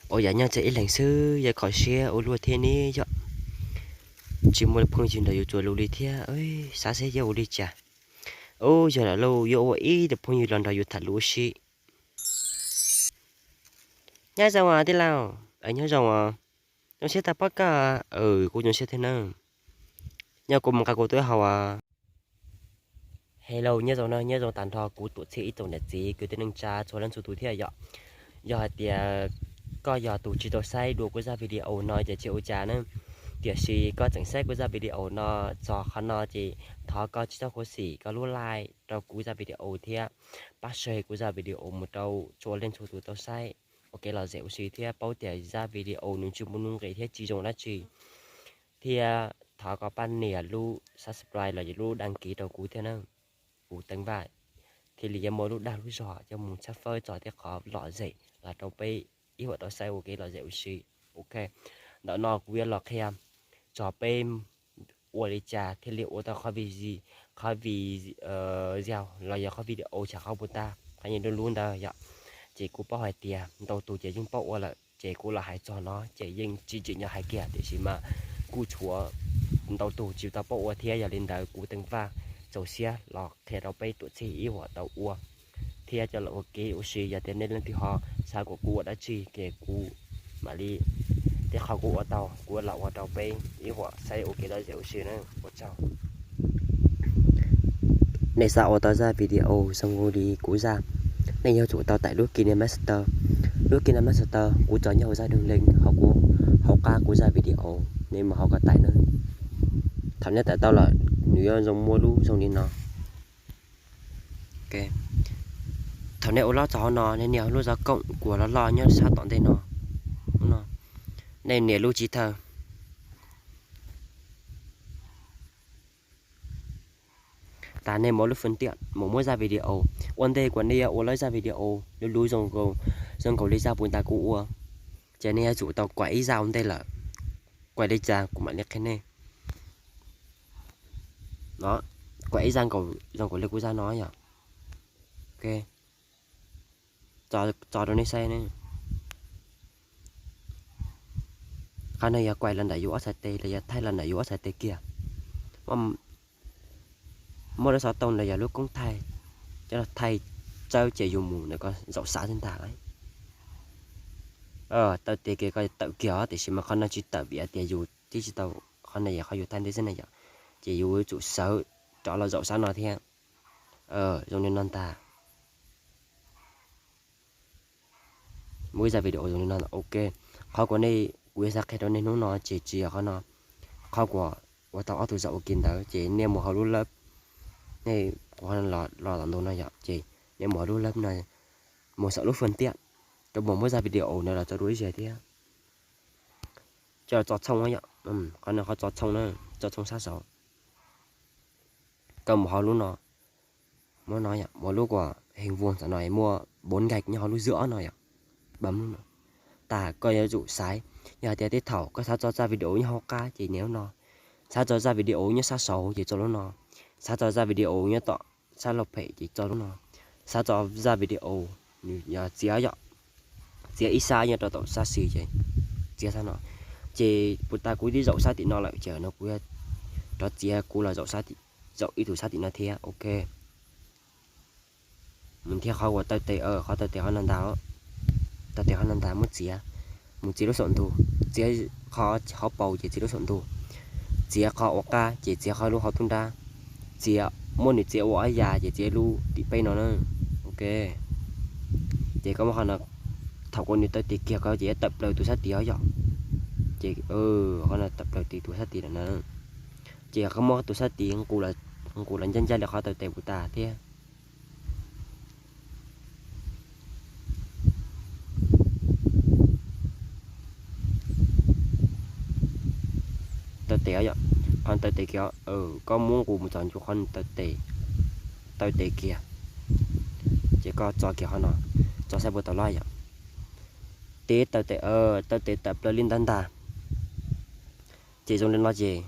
Ua yam nyob txog ib leeg xwb yog kho siab ua luaj thiab ne yom. Tsis muaj phooj ywg nrog yus tsuas lus li thiab, xav seb yuav ua li cas. Ub, yog lawm lauj, yuav ua ib tug phooj ywg los nrog yus tham lus ua si. Nyob zoo os tij laug. Nyob zoo os. Zoo siab tau pom koj. Kuv zoo siab thiab nawb. Nyob kuv mus nqa kuv tus ib hau as. Hello, nyob zoo no, nyob zoo tag nrho kuv tus txhiab ib tsoom niam txiv kwv tij neej tsa txhua leej txhua tus thiab yom. Yog hais tias koj yog tus tsis tau saib dua kuv zaj video no ces tsis ua cas na. Tiam sis koj tseem saib kuv zaj video no txog qhov no ces thov koj tsis txhob khuv xim koj lub like rau kuv zaj video thiab pab share kuv zaj video mus rau txhua leej txhua tus tau saib ua kev lom zem ua si thiab paub tias zaj video nws tsis muaj nuj nqis thiab tsis zoo dab tsi. Thiab thov koj pab nias lub subscribe los yog lub đăng ký rau kuv thiab na. Kuv Teej Vaj thiaj li yuav muaj lub dag lub zog coj mus tshawb fawb txog tej qhov lom zem los rau peb ib huam tau saib ua kev lom zem ua si. Ok, ntawm no kuv yuav los qhia txog peb ua li cas thiaj li ua tau qhov video, qhov video los yog qhov video tshaj qhov puas tag qhov nyiaj lub lub ntawd yom. Ces kuv paub hais tias ntau tus ces yeej paub ua lawm ces kuv los hais txog no ces yeej tsis tsim nyog hais kiag tiam sis mas kuj tshuav ntau tus tsis tau paub ua thiab yog li ntawd kuv Teej Vaj txaus siab los qhia rau peb tuam txhij ib huam tau ua thiab coj los ua kev ua si. Yog tias nej leej twg ho xav kom kuv ua dab tsi ces kuv mam li tej qhov kuv ua tau kuv los ua rau peb ib huam saib ua kev lom zem ua si na. Ua tsaug. Nej xav ua tau zaj video zoo li kuv zaj, nej yuav tsum tau tải lub KineMaster. Lub KineMaster kuv tso nyob hauv zaj đường link hauv kuv, hauv qab kuv zaj video, nej mus hauv ko tải na. Thaum nej tải tau lawm nws yuav zoo muaj lub zoo li no. Thaum nej ua loj txog hauv no nej nias lub zov koom kuv loj loj nyob sab tom ntej no, nej nias lub tsib thawj. Tas nej mus lub fwm tiam mus muab zaj video, ua ntej kuas nej yuav ua lawm zaj video lub lub zoo nkaus li zaj puas tas kuv ua, ces nej yuav tsum tau kuaim ib zaj ua ntej lawm. Kuaim li cas kuv mam li qhia nej. Kuaim ib zaj nkaus zoo nkaus li kuv zaj no yom. Tso rau nej saib ne. Qhov no yog kuaim los ntawm yus ob txhais tes los yog thaij los ntawm yus ob txhais tes kiag. Muab lub xov tooj los yog lub koob thaij coj los thaij tsawb ces yus mus ntawm ko zaum xav xwb ntag lauj. Tawm tes kiag ko tawm kiag os, tiam sis mas qhov no tsis tawm vim tias yus twb tsis tau, qhov no yog qhov yus thaij ntej xwb na yom, ces yus yuav tsum sawv rov los zaum sab no thiab. Zoo li no ntag. Muaj ib zaj video zoo li no ntag. Ok, qhov kuv, kuv yuav xav qhia rau nej hnub no ces tsis yog qhov no. Qhov kuv ua tau ob tug zaum ua ke ntawd ces nej mus hauv lub lab, nej, kuv los tom ntu no yom, ces nej mus hauv lub lab no, mus saum lub fwm tiam, rau mus muab zaj video ntawd los tso dua ib zaug thiab. Coj los tso tshooj yom, qhov no qhov tso tshooj na, tso tshooj sab saud. Koj mus hauv lub no, muab no yom, mus lub kuas heev vuag tom no muaj bốn gạch nyob hauv lub zwb ob no yom. Bấm lub no. Tas koj yuav tsum xaiv, yog hais tias tej thaum koj xav tso zaj video nyob hauv qab ces nias lub no, xav tso zaj video nyob sab saud ces tso lub no, xav tso zaj video nyob tom sab laug phem ces tso lub no, xav tso zaj video nws yog txiav yom, txiav ib sab nyob rau tom sab xis ces txiav sab no. Ces puas tas kuv twb zaum sab tim no lawm ces no kuv rov txiav kuv los zaum ib tug sab tim no thiab. Ok, mus thiab qhov uas taw tes, qhov taw tes qhov no ntag, taw tes qhov no ntag muab txiav, mus txiav lub saum ntug, txiav qhov hauv paus ces txiav lub saum ntug, txiav qhov ua qab ces txiav qhov lub hauv tub nrab, txiav, muab nws txiav ua ob yas ces txiav lub tim peb no na. Ok, ces koj muab qhov no, thaum kuv nws taw tes kiag ko ces yuav tawm plaws tus sab tid os yom. Ces qhov no tawm plaws tus sab tid lawm na. Ces koj muab tus sab tid nqus los ncaj ncaj li qhov taw tes puas tas thiab. Taw tes os yom, qhov taw tes kiag, koj muab nqus mus txog ntua qhov taw tes, taw tes kiag, ces koj tso kiag qhov no, tso saib puas tau loj yom. Tib taw tes, taw tes tawm plaws li ntawd ntag. Ces zoo li no ces